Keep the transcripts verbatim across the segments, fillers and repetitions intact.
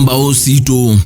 mbaũ sitũ.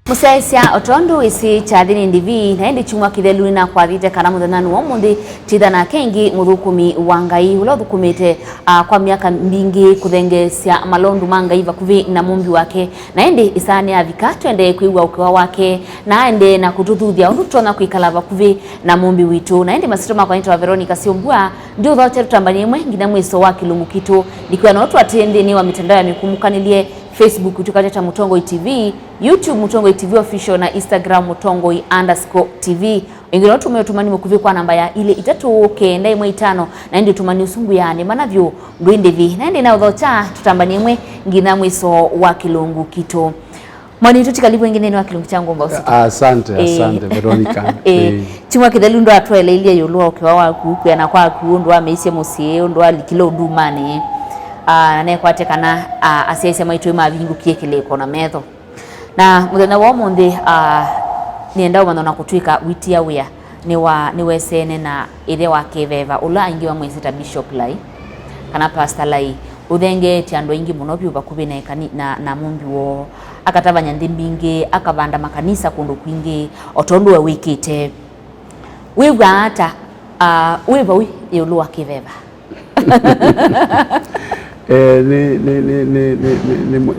Mũsyaĩĩsya, o tondũ wĩsĩ kyathĩ nĩ ndĩvi, na ĩndĩ kyumwa kĩthelu nĩnakwathĩte kana mũthenyanĩ wa ũmũnthĩ, tĩtha nake ĩngĩ mũthũkũmi wa Ngai, ũla ũthũkũmĩte, a, kwa myaka mbingĩ kũthengeesya malondu ma Ngai vakuvĩ na mũmbi wake. Na ĩndĩ ĩsaa nĩyavika, tũendee kwĩw'a ũkĩwa wake, na aendee na kũtũthuthya ũndũ tũtonya kwĩkala vakuvĩ na mũmbi witũ. Na ĩndĩ masyĩtwa makwa nĩtawa Veronica Syombua, ndiũthokya tũtambany'e ĩmwe nginya mwĩso wa kĩlungu kitũ. Ndikwĩa no tũatĩĩe nthĩnĩ wa mitandao ya mĩkũmũkanĩlye, Facebook tũkateta Mũtongoi T V, YouTube Mũtongoi T V Official, na Instagram Mũtongoi underscore T V. Ĩngĩ no tũme ũtũmani mũkuvĩ kwa namba ya ilĩ itatũ kenda ĩmwe itano, na ĩndĩ ũtũmani ũsu ngwĩaa nĩ mana vyũ, ndwĩ ndĩvi. Na ĩndĩ naũthokya tũtambany'e ĩmwe nginya mwĩso wa kĩlungu kitũ. Mwanetu, tũtikalivw'e ĩngĩ nthĩnĩ wa kĩlungu kya Ngũmba Ũsito. Asante, ĩĩ, asante, Veronica. Ĩĩ. Ĩĩ. Kyumwa kĩthelu ndwatũeleilye ĩũlũ wa ũkĩwa waku, kwĩana kwaku, ũndũ wameisye mũsyĩ, ũndũ walikile ũdumanĩ. Ah, na nekwatya kana, ah, asyaĩĩsya maitũ mavingũkie kĩlĩko na metho. Na mũthenya wa ũmũnthĩ, ah, nĩenda ũmanya na kũtw'ĩka wĩtia wĩa nĩwa-, nĩweseene na ĩthe wa kĩveva, ũla aingĩ mamwĩsĩ ta Bishop Lai, kana Pastor Lai. Ũthengeetye andũ aingĩ mũno vyũ vakuvĩ na ĩkani-, na, na mũmbi woo. Akatavany'a nthĩ mbingĩ, akavanda makanisa kũndũ kwingĩ, o tondũ we wĩkĩte. Wĩw'aa ata, ah, wĩ vau ĩũlũ wa kĩveva? Eh, nĩ, nĩ,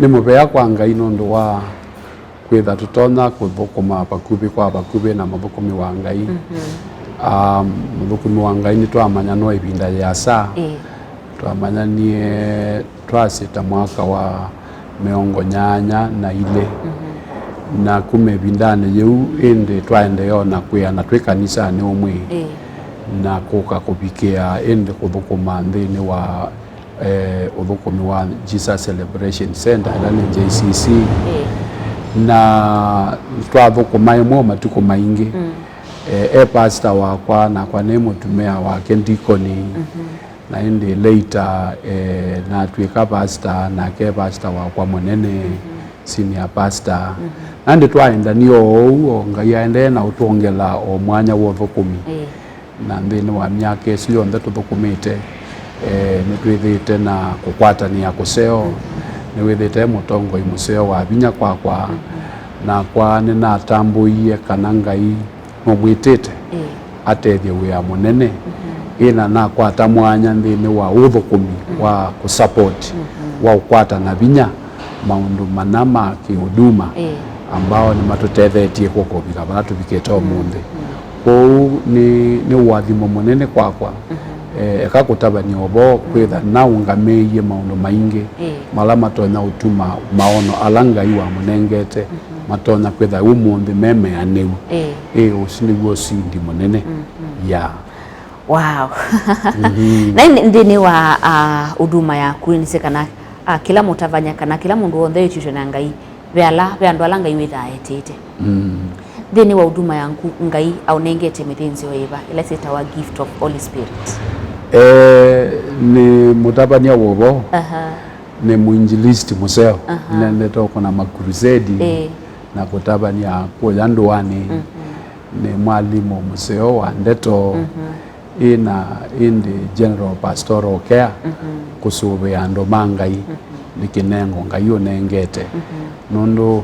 nĩ mũvea kwa Ngai nũndũ wa kwĩtha tũtonya kũthũkũma vakuvĩ kwa vakuvĩ na mũthũkũmi wa Ngai. Mhm. Ah, mũthũkũmi wa Ngai nĩtwamanya no ĩvinda yĩasa. Ĩĩ. Twamanyanie twasĩ ta mwaka wa mĩongo nyanya na ilĩ. Mhm. Na kuma ĩvindanĩ yĩu ĩndĩ twaendee o na kwĩana twĩ kanisanĩ ũmwe. Ĩĩ. Na kũka kũvikĩa ĩndĩ kũthũkũma nthĩnĩ wa, eh, ũthũkũmi wa Jesus Celebration Center, ĩla nĩ J C C. Ĩĩ. Na twathũkũma ĩmwe matukũ maingĩ. Mm. Eh, e pastor wakwa, nakwa nĩ mũtumĩa wake ndikoni. Mhm. Na ĩndĩ later, eh, natw'ĩka pastor, nake pastor wakwa mũnene, mhm, senior pastor. Mhm. Na ĩndĩ twaendanie o ũu, o Ngai aendee na ũtwongela o mwanya wa ũthũkũmi. Ĩĩ. Na nthĩnĩ wa myaka ĩsu yonthe tũthũkũmĩte, eh, nĩtwĩthĩĩte na kũkwatanĩa kũseo. Mhm. Nĩwĩthĩĩte mũtongoi mũseo wa vinya kwakwa. Mhm. Nakwa nĩnatambũie kana Ngai nũmwĩtĩte, ĩĩ, atethye wĩa mũnene. Mhm. Ĩna nakwata mwanya nthĩnĩ wa ũthũkũmi, mhm, wa kũsupport, mhm, wa ũkwata na vinya maũndũ mana ma kĩũduma, ĩĩ, ambao nĩmatũtethetye kwa kũvika vala tũvikĩte, mhm, ũmũnthĩ. Mhm. Kwoou nĩ, nĩ ũathimo mũnene kwakwa. Mhm. Eh, eka kũtavany'a ũvoo, mm, kwĩtha naũngamĩĩie maũndũ maingĩ, ĩĩ, mala matonya ũtuma maono ala Ngai wamũnengete, mhm, matonya kwĩtha ũmũnthĩ me meanĩu. Ĩĩ. Ĩĩ, ũsu nĩw'o ũsindi mũnene. Mm, mm. Yeah. Wow. Mhm. Na nĩ-, nthĩnĩ wa, ah, huduma yaku, nĩsĩ kana, ah, kĩla mũtavany'a kana kĩla mũndũ w'onthe wĩtĩtwe na Ngai, ve ala, ve andũ ala Ngai wĩthaa etĩte. Mm. Nthĩnĩ wa huduma yaku, Ngai aũnengete mĩthĩnzĩo yĩva, ĩla syĩtawa gift of Holy Spirit? Eh, nĩ mũtavany'a wa ũvoo. Aha. Nĩ mũinjilisti mũseo. Aha. Nendete ũkũna makurusedi, ĩĩ, na kũtavany'a kũya ndũanĩ. Mhm. Nĩ mwalimũ mũseo wa ndeto. Mhm. Ĩna ĩndĩ General Pastoral Care, mhm, kũsũvĩa andũ ma Ngai, mhm, nĩ kĩnengo Ngai ũnengete. Mhm. Nũndũ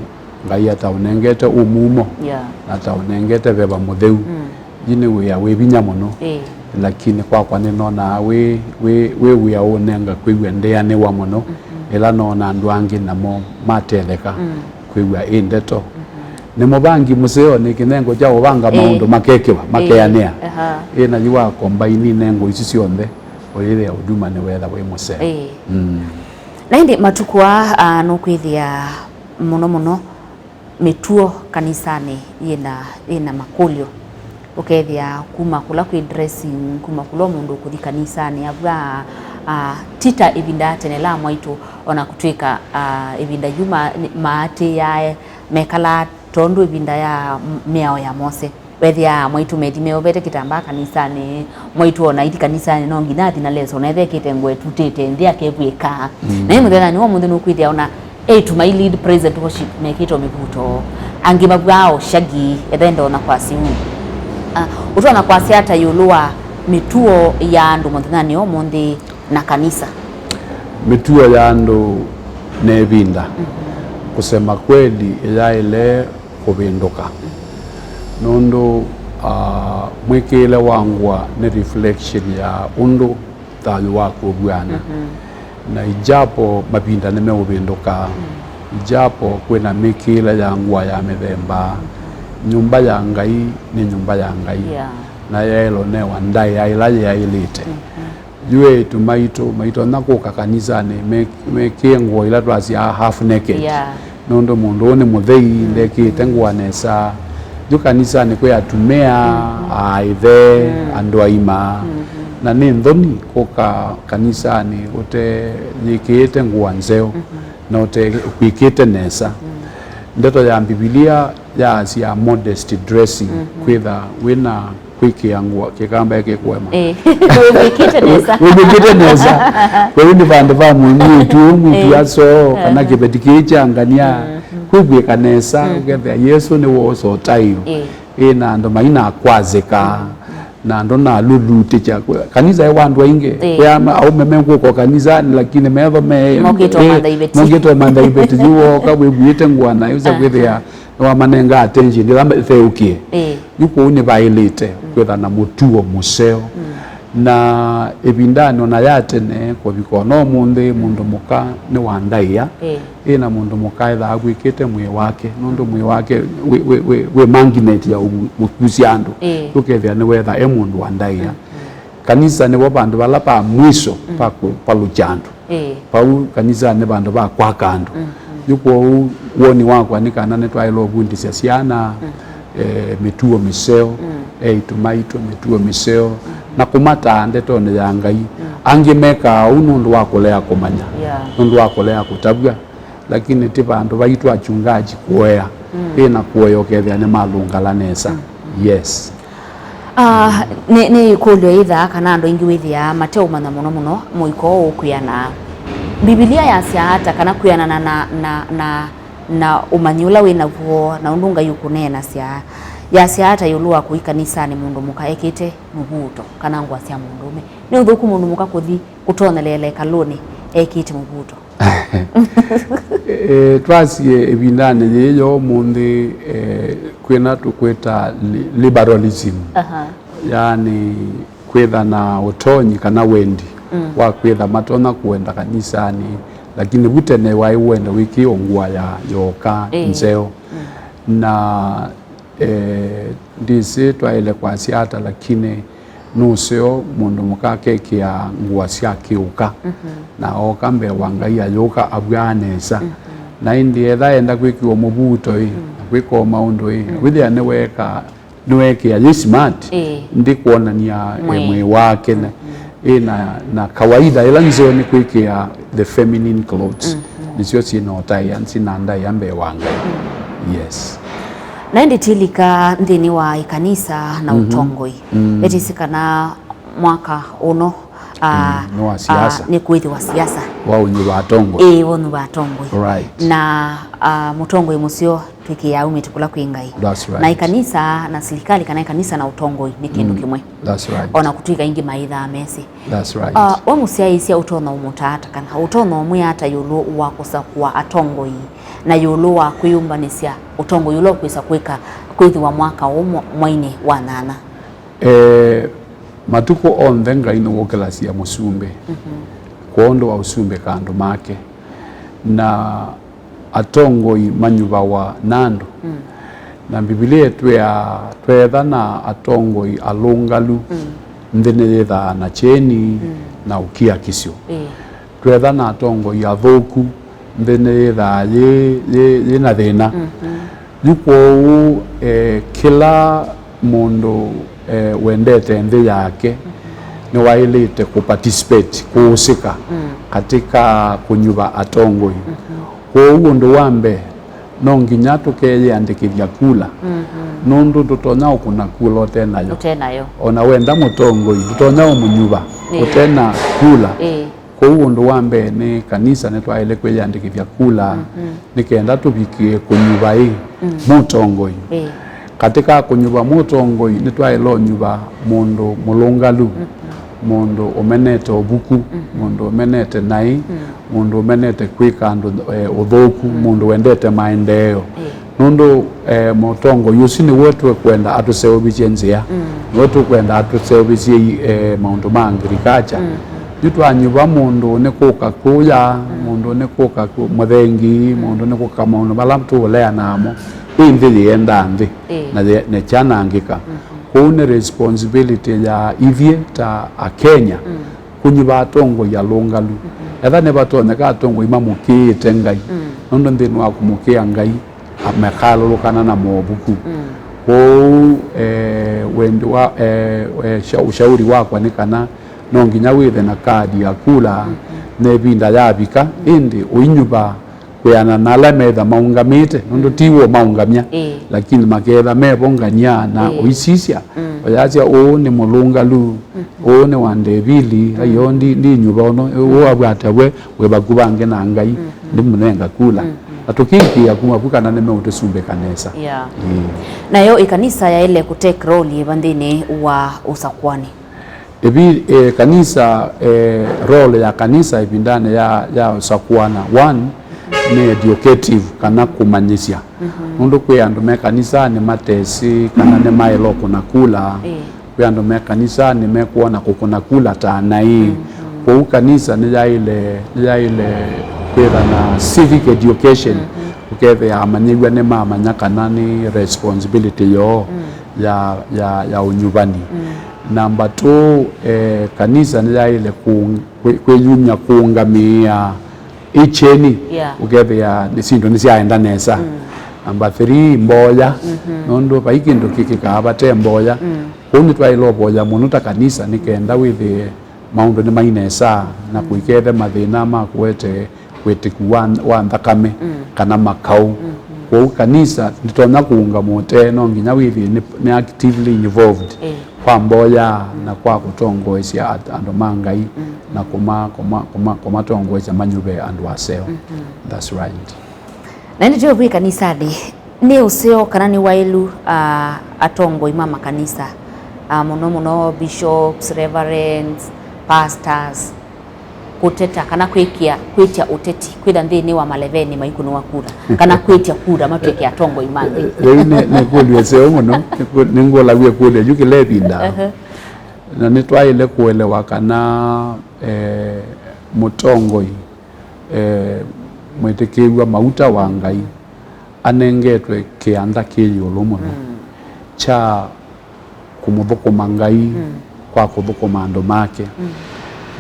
Ngai ataũnengete ũmumo, yeah, na ataũnengete veva mũtheu. Mm. Yi nĩ wĩa wĩ vinya mũno. Ĩĩ. Lakini kwakwa nĩnonaa wĩ, wĩ, wĩ wĩa ũnenga kwĩw'a ndĩanĩwa mũno, mhm, ĩla noona andũ angĩ namo matetheka, mm, kwĩw'a ĩ ndeto. Mhm. Nĩ mũvangi mũseo, nĩ kĩnengo kya ũvanga, ĩĩ, maũndũ makekĩwa, ĩĩ, makeanĩa. Aha. Ĩ na yu wa kombaini nengo isu syonthe, ũyĩthĩa huduma nĩwetha wĩ mũseo. Ĩĩ. Mm. Na ĩndĩ matukũ aa, ah, nũkwĩthĩa mũno mũno mĩtuo kanisanĩ yĩna, yĩna makũlyo. Ũkethĩa kuma kũla kwĩ dressing, kuma kũla mũndũ ũkũthi kanisanĩ, avw'a, ah, ti ta ĩvinda ya tene la mwaitũ, ona kũtw'ĩka, ah, ĩvinda yu ma-, maatĩĩaa mekalaa tondũ ĩvinda ya m-, mĩao ya Mose. Wethĩaa mwaitũ methi meovete kĩtambaa kanisanĩ, mwaitũ ona aithi kanisanĩ no nginya athi na leso, na ethekĩte ngũa ĩtutĩte nthĩ akevw'ĩka. Mm. Na ĩ mũthenyanĩ wa ũmũnthĩ nũkwĩthĩa ona eĩtu mai lead praise and worship mekĩtwe mĩvuto, angĩ mavw'aa o shagi, etha enda ona kwasya ũu. Ah, ũtonya kwasya ata ĩũlũ wa mĩtuo ya andũ mũthenyanĩ wa ũmũnthĩ na kanisa? Mĩtuo ya andũ na ĩvinda. Kusema kweli, ĩyaĩle kũvĩndũka. Nũndũ, ah, mwĩkĩĩle wa ngũa nĩ reflection ya ũndũ thayũ waku ũvw'ana. Na ijapo mavinda nĩmeũvĩndũka, ijapo kwĩna mĩkĩĩle ya ngũa ya mĩthemba, nyũmba ya Ngai nĩ nyũmba ya Ngai. Yeah. Na yaĩle ũnewa ndaĩa ĩla yĩaĩlĩte. Yu eĩtu maitũ maitonya kũka kanisanĩ me-, mekĩe ngũa ila twasyaa half naked. Yeah. Nũndũ mũndũ ũũ nĩ mũthei, ndekĩĩte ngũa nesa. Yu kanisanĩ kwĩ atumĩa, aaĩthe, andũ aima. Na nĩ nthoni kũka kanisanĩ ũteyĩkĩĩte ngũa nzeo na ũte-, ũkwĩkĩte nesa. Ndeto ya Mbivilia yaasya modest dressing, kwĩtha wĩna kwĩkĩa ngũa, kĩkamba kĩkũema. Eh, wĩvĩkĩte nesa. Wĩvĩkĩte nesa. Kwoou nĩ vandũ va mwĩĩtu, mwĩĩtu asoo, kana kĩveti kĩĩ kya ngania, kwĩvw'ĩka nesa, ũkethĩa Yesũ nĩwoosa ũtaĩo. Eh. Ĩ na andũ mainakwazĩka, na andũ nalulutĩkya. Kanisa ĩ wa andũ aingĩ. Eh. Kwĩ ama-, aũme mekũka kanisanĩ, lakini metho me-, mokĩte ũmantha iveti. Mokĩte ũmantha iveti, yu wooka wĩvw'ĩte ngũa na ĩũsa kwĩthĩa nĩwamanenga attention ĩla metheũkie. Ĩĩ. Yu kũu nĩvaĩlĩte kwĩtha na mũtuo mũseo. Na ĩvindanĩ ona ya tene kũvika ona ũmũnthĩ, mũndũ mũka nĩwandaĩa. Ĩĩ. Ĩ na mũndũ mũka ethaa akwĩkĩte mwĩĩ wake, nũndũ mwĩĩ wake wĩ, wĩ, wĩ, wĩ magnet ya ũku-, ũkusya andũ. Ĩĩ. Ũkethĩa nĩwetha e mũndũ wa ndaĩa. Kanisa nĩvo vandũ vala va mwiso va kũvalũkya andũ. Ĩĩ. Vau kanisanĩ vandũ va kwaka andũ. Yu kwoou woni wakwa nĩ kana nĩtwaĩle ũvundĩsya syana, eh, mĩtuo mĩseo, eĩtu maitũ mĩtuo mĩseo, na kũmataa ndetonĩ ya Ngai. Angĩ mekaa ũu nũndũ wa kũlea kũmanya, yeah, nũndũ wa kũlea kũtavw'a, lakini ti vandũ vaitũ achungaji kũea, ĩ na kũea ũkethĩa nĩmalũngala nesa. Yes. Ah, nĩ, nĩ ĩkũlyo yĩthaa kana andũ aingĩ wĩthĩaa mateũmanya mũno mũno mũiko ũũ kwĩanaa. Mbivilia yasya ata kana kwĩanana na, na, na, na ũmanyi ũla wĩ naw'o na ũndũ Ngai ũkũneenasya? Yasya ata ĩũlũ wa kũthi kanisanĩ mũndũ mũka ekĩte mũvuuto kana ngũa sya mũndũũme? Nĩ ũthũku mũndũ mũka kũthi kũtonyeleela ĩkalũnĩ ekĩte mũvuuto? Eh, twasie ĩvindanĩ yĩĩ ya ũmũnthĩ, eh, kwĩna tũkwĩta li-, liberalism. Aha. Yaani, kwĩtha na ũtonyi kana wendi wa kwĩtha matonya kũenda kanisanĩ, lakini vu tene waĩ wenda wĩkĩe ngũa ya yoka nzeo. Na, eh, ndĩsĩ twaĩle kwasya ata, lakini nũseo mũndũ mũka akekĩa ngũa sya kĩũka, na ooka mbee wa Ngai ayũka avw'aa nesa. Na ĩndĩ etha enda kwĩkĩwa mũvuto-ĩ, na kwĩka o maũndũ-ĩ, wĩthĩa nĩweeka, nĩweekĩa yĩ smart, ndĩkwonany'a, eh, mwĩĩ wake na, ĩ na, na kawaida ĩla nzeo nĩ kwĩkĩa the feminine clothes, nĩsyo syĩ na ũtaĩa, syĩ na ndaĩa mbee wa Ngai. Yes. Na ĩndĩ tilika nthĩnĩ wa ĩkanisa na ũtongoi. Ĩtĩsĩ kana mwaka ũno, ah, nĩ wa siasa. Nĩ kwĩthĩwa siasa. Wa ũnyuva atongoi. Ĩĩ, wa ũnyuva atongoi. Right. Na, ah, mũtongoi mũseo twĩkĩaa aumĩte kũla kwĩ Ngai. That's right. Na ĩkanisa na silikalĩ kana ĩkanisa na ũtongoi nĩ kĩndũ kĩmwe. That's right. O na kũtw'ĩka aingĩ maĩthaa mesĩ. That's right. Ah, we mũsyaĩĩsya ũtonya ũmũtaa ata kana ũtonya ũmwĩa ata ĩũlũ wa kũsakũa atongoi na ĩũlũ wa kwĩyũmbanĩsya ũtongoi ũla ũkwĩsa kwĩka kwĩthĩwa mwaka ũũ mwa-, mwainĩ wa nyanya? Eh, matukũ onthe Ngai nĩwũkĩlasya mũsumbĩ kwondũ wa ũsumbĩka andũ make. Na atongoi manyuvawa na andũ. Na Mbivilia ĩtwĩaa, twetha na atongoi alũngalu, nthĩ nĩyĩthaa na kyeni na ũkiakisyo. Ĩĩ. Twetha na atongoi athũku, nthĩ nĩyĩthaa yĩ, yĩ, yĩ na thĩna. Yu kwoou, eh, kĩla mũndũ, eh, wendete nthĩ yake nĩwaĩlĩte kũparticipate, kũhusika katika kũnyuva atongoi. Kwoou ũndũ wa mbee, no nginya tũkeyĩandĩkĩthya kula, nũndũ ndũtonya ũkũna kula ũte nayo. Ũte nayo. O na wenda mũtongoi, ndũtonya ũmũnyuva ũte na kula. Ĩĩ. Kwoou ũndũ wa mbee nĩ kanisa nĩtwaĩle kwĩyĩandĩkĩthya kula nĩ kenda tũvikĩe kũnyuva ĩ mũtongoi. Ĩĩ. Katĩ ka kũnyuva mũtongoi nĩtwaĩle ũnyuva mũndũ mũlũngalu. mũndũ ũmenete ũvuku, mũndũ ũmenete naĩ, mũndũ ũmenete kwĩka andũ, eh, ũthũku, mũndũ wendete maendeeo. Ĩĩ. Nũndũ, eh, mũtongoi ũsu nĩwe tũkwenda atũseũvĩsye nzĩa, nĩwe tũkwenda atũseũvĩsye, eh, maũndũ ma agriculture. Yu twanyuva mũndũ nĩ kũka kũya, mũndũ nĩ kũka kũ-, mũthengi, mũndũ nĩ kũka maũndũ vala tũũleana namo. Kwĩ nthĩ yĩendaa nthĩ, Ĩĩ. na yĩ-, na kyanangĩka. Kwoou nĩ responsibility ya ithyĩ ta Akenya kũnyuva atongoi alũngalu. Etha nĩvatonyeka atongoi mamũkĩĩte Ngai, nũndũ nthĩnĩ wa kũmũkĩa Ngai, a-, makalũlũkana na movuku. Kwoou, eh, wendi wa, eh, eh, sha-, ushauri wakwa nĩ kana no nginya wĩthe na kadi ya kula na ĩvinda yavika, ĩndĩ ũinyuva kwĩana na ala metha maũngamĩte, nũndũ ti w'o maũngamya, Ĩĩ. lakini maketha mevo ngania na Ĩĩ. ũisisya, ũyasya, "Ũũ nĩ mũlũngalu, ũũ nĩ wa ndevili, ayo ndi-, ndinyuva ũno, ũũ avwate we wĩ vakuvange na Ngai, ndimũnenga kula." Na tũkĩĩkĩĩa kuma vu kana nĩmeũtũsumbĩka nesa. Yeah. Ĩĩ. Nayo ĩkanisa yaĩle kũtake role yĩva nthĩnĩ wa ũsakũani? Ĩvi, eh, kanisa, eh, role ya kanisa ĩvindanĩ ya, ya ũsakũana, one, nĩ educative kana kũmanyĩsya. Nũndũ kwĩ andũ me kanisanĩ matesĩ kana nĩmaĩle kũna kula. Ĩĩ. Kwĩ andũ me kanisanĩ mekwona kũkũna kula ta naĩ. Kwoou kanisa nĩyaĩle, nĩyaĩle kwĩtha na civic education, ũkethĩa amanyĩw'a nĩmamanya kana nĩ responsibility yoo ya, ya, ya ũnyuvani. Number two, eh, kanisa nĩyaĩle kũ-, kwĩ-, kwĩyumya kũũngamĩĩa ĩkyeni, Yeah. ũkethĩa nĩ syĩndũ nĩsyaenda nesa. Number three, mboya, nũndũ vai kĩndũ kĩkĩkaa vate mboya. Kwoou nĩtwaĩle ũvoya mũno ta kanisa nĩ kenda wĩthĩe maũndũ nĩ mai nesa na kũikethe mathĩna ma kũete wĩtĩku wa, wa nthakame kana makaũ. Kwoou kanisa ndĩtonya kũũngama ũtee, no nginya wĩthĩe nĩ, nĩ actively involved Ĩĩ. kwa mboya na kwa kũtongoesya at-, andũ ma Ngai na kũma-, kũma-, kũma-, kũmatongoesya manyuve andũ aseo. That's right. Na ĩndĩ twĩ vwĩ kanisanĩ, nĩ ũseo kana nĩ waĩlu, ah, atongoi ma makanisa, ah, mũno mũno bishops, reverends, pastors, kũteta kana kwĩkĩa, kwĩtya ũteti, kwĩtha nthĩnĩ wa malevenĩ maikunũwa kura, kana kwĩtya kura matw'ĩke atongoi ma nthĩ? Rĩu nĩ, nĩ kũlyo ĩseo mũno, nĩ kũ-, nĩngũlaw'e kũlyo yu kĩla ĩvinda. Ehe. Na nĩtwaĩle kũelewa kana, eh, mũtongoi, eh, mwĩtĩkĩw'a mauta wa Ngai anengetwe kĩanda kĩ ĩũlũ mũno kya kũmũthũkũma Ngai kwa kũthũkũma andũ make.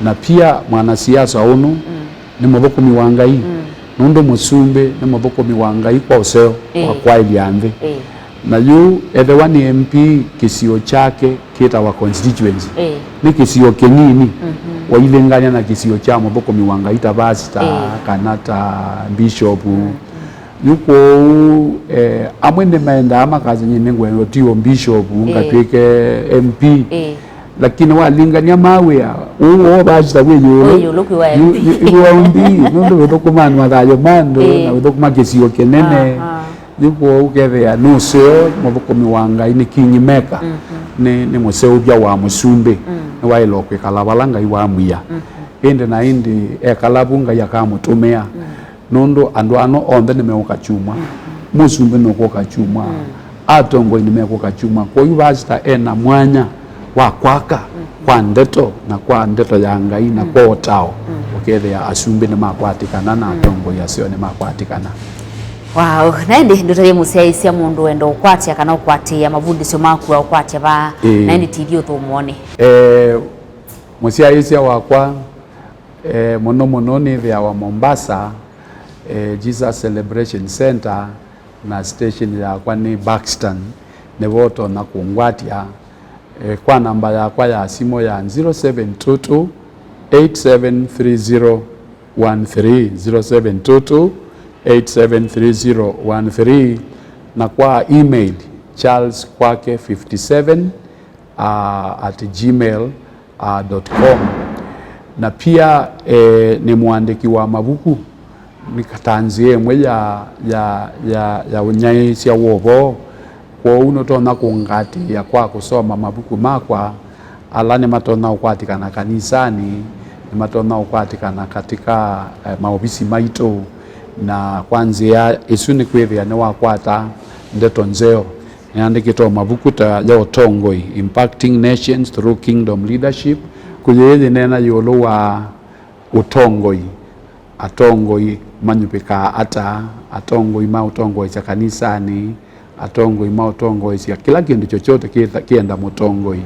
Na pia mwanasiasa ũnũ nĩ mũthũkũmi wa Ngai, nũndũ mũsumbĩ nĩ mũthũkũmi wa Ngai kwa ũseo wa Ĩĩ. kwaĩlya nthĩ. Ĩĩ. Na yu ethĩwa nĩ M P, kĩsio kyake kĩtawa constituency. Ĩĩ. Nĩ kĩsio kĩnini wailingany'a na kĩsio kya mũthũkũmi wa Ngai ta pastor Ĩĩ. kana ta bishop. Yu kwoou, eh, amwe nĩmaendaa makasya, "Nyie nĩngwenda ũtiwa bishop, Ĩĩ. ngatw'ĩke M P." Ĩĩ. Lakini walingany'a ma wĩa, ũũ woo pastor wĩ ĩũlũ. Wĩ ĩũlũ kwĩ wa Yu-, M P. yu-, yu wa M P, nũndũ wĩthũkũma andũ mathayũ ma andũ, Ĩĩ. na wĩthũkũma kĩsio kĩnene. Aha. Yu kwoou ũkethĩa nũseo mũthũkũmi wa Ngai nĩ kingmaker, nĩ, nĩ mũseũvya wa mũsumbĩ, nĩwaĩlwe kwĩkala vala Ngai wamwia. Ĩndĩ na ĩndĩ ekala vu Ngai akamũtũmĩa. Nũndũ andũ ano onthe nĩmeũka kyumwa. Mũsumbĩ nũkũka kyumwa. Atongoi nĩmekũka kyumwa. Kwoou pastor ena mwanya wa kwaka kwa ndeto na kwa ndeto ya Ngai na kwa ũtao, ũkethĩa asumbĩ nĩmakwatĩkana na atongoi aseo nĩmakwatĩkana. Wow. Na ĩndĩ ndũtavye mũsyaĩĩsya mũndũ wenda ũkwatya kana ũkwatĩĩa mavundĩsyo maku wa ũkwatya vaa, Ĩĩ. na ĩndĩ T V ũthũmũonĩ? Eh, mũsyaĩĩsya wakwa, eh, mũno mũno nĩthĩawa Mombasa, eh, Jesus Celebration Center, na station yakwa nĩ Buxton, nĩvo ũtonya kũngwatya, eh, kwa namba yakwa ya simũ ya zero seven two two, eight seven three zero one three, zero seven two two, eight seven three zero one three, na kwa email, charles kwake fifty seven, ah, at gmail, ah, dot com. Na pia, eh, nĩ mũandĩki wa mavuku, nĩ ta nzĩa ĩmwe ya, ya, ya, ya ũnyaĩĩsya wa ũvoo. Kwoou nũtonya kũngatĩĩa kwa kũsoma mavuku makwa, Ala nĩmatonya ũkwatĩkana kanisanĩ, nĩmatonya ũkwatĩkana katika, eh, maovisi maitũ, na kwa nzĩa ĩsu nĩkwĩthĩa nĩwakwata ndeto nzeo. Nĩandĩkĩte o mavuku ta ya ũtongoi, Impacting Nations Through Kingdom Leadership. Kũyĩ yĩneena ĩũlũ wa ũtongoi, atongoi manyuvĩkaa ata, atongoi ma ũtongoesya kanisanĩ, atongoi ma ũtongoesya kĩla kĩndũ chochote kĩtha-, kĩenda mũtongoi.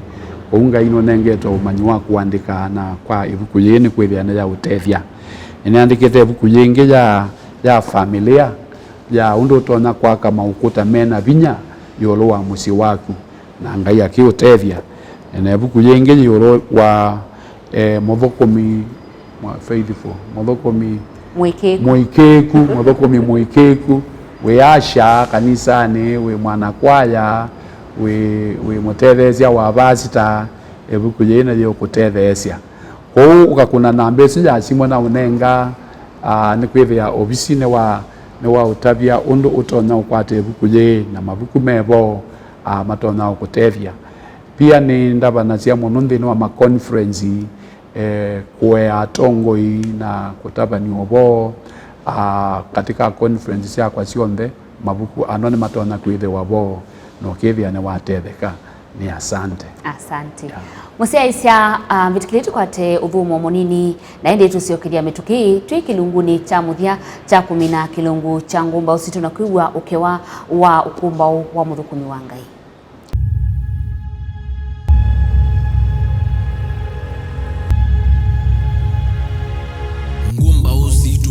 Ũu Ngai nũnengete ũmanyi wa kũandĩka, na kwa ĩvuku yĩĩ nĩkwĩthĩa nĩ ya ũtethya. Nĩnĩandĩkĩte ĩvuku yĩngĩ ya, ya familia, ya ũndũ ũtonya kwaka maũkũta mena vinya ĩũlũ wa mũsyĩ waku, na Ngai akĩũtethya. Na ĩvuku yĩngĩ ĩũlũ wa, eh, mũthũkũmi mwa-, faithful, mũthũkũmi Mũĩkĩĩku. mũĩkĩĩku, mũthũkũmi mũĩkĩĩku, wĩ asha kanisanĩ, wĩ mwanakwaya, wĩ, wĩ mũtetheesya wa vasita, ĩvuku yĩĩ nĩyĩũkũtetheesya. Kwoou ũkakũna namba ĩsu ya simũ na ũnenga, ah, nĩkwĩthĩa ovisi nĩwa, nĩwaũtavya ũndũ ũtonya ũkwata ĩvuku yĩĩ na mavuku mevo, ah, matonya ũkũtethya. Pia nĩndavanasya mũno nthĩnĩ wa makonferensi, eh, kũea atongoi na kũtavany'a ũvoo, ah, katika conference syakwa syonthe, mavuku ano nĩmatonya kwĩthĩwa vo, na ũkĩthĩa nĩwatetheka. Nĩ asante. Asante. Yeah. Mũsyaĩĩsya, ah, mbĩtĩkĩlye tũkwate ũthũmũo mũnini, na ĩndĩ tũsyokethya mĩtũkĩ twĩ kĩlungunĩ kya mũthya kya kũmina kĩlungu kya Ngũmbaũ Sitũ na kwĩw'a ũkewa wa ũkũmbaũ wa mũthũkũmi wa Ngai. Ngũmbaũ Sitũ.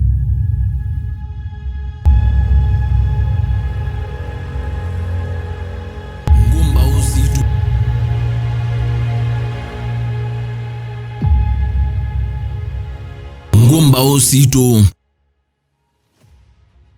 Ngũmbaũ Sitũ. Ngũmbaũ Sitũ.